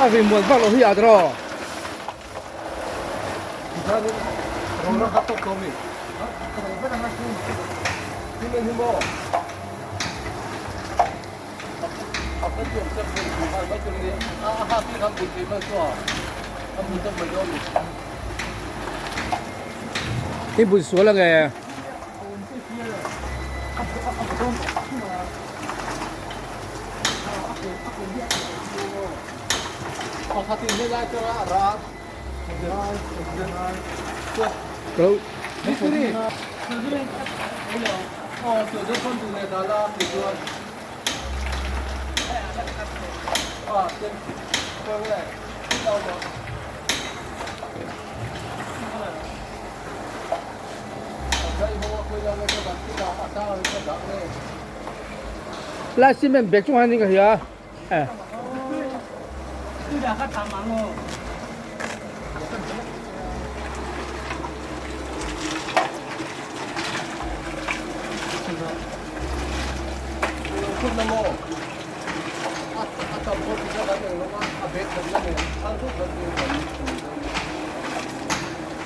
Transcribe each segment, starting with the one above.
A ri muan vak lo hi a draw. I bun sual ange. Lai cement bag chung hian ka hria eh.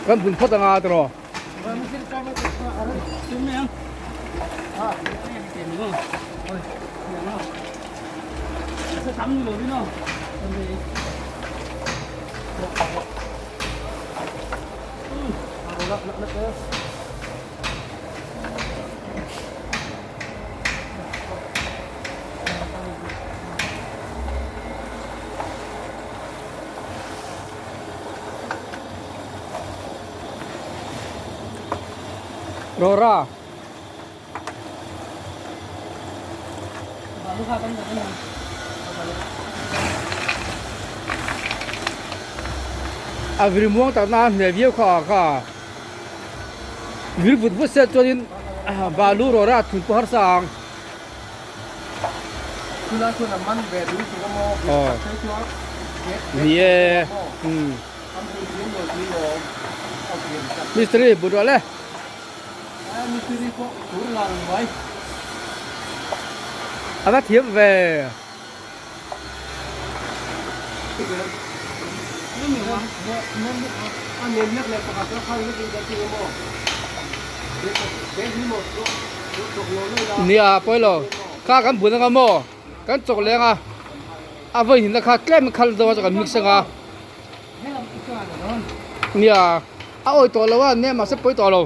Kan bun phawt anga tiraw. Rora. A vir muang tak na hne viau kha kha vir vut vut se chuanin balu rora thun pawh harsa ang. Ni e mistri but rawh le. A va thiam ve. Nia pawi lo kha kan bun anga maw kan chawk leng a a vawi hnih na kha tlem khal deuh a kan mix anga nia a awi tawh lo a nia mahse pawi tawh lo.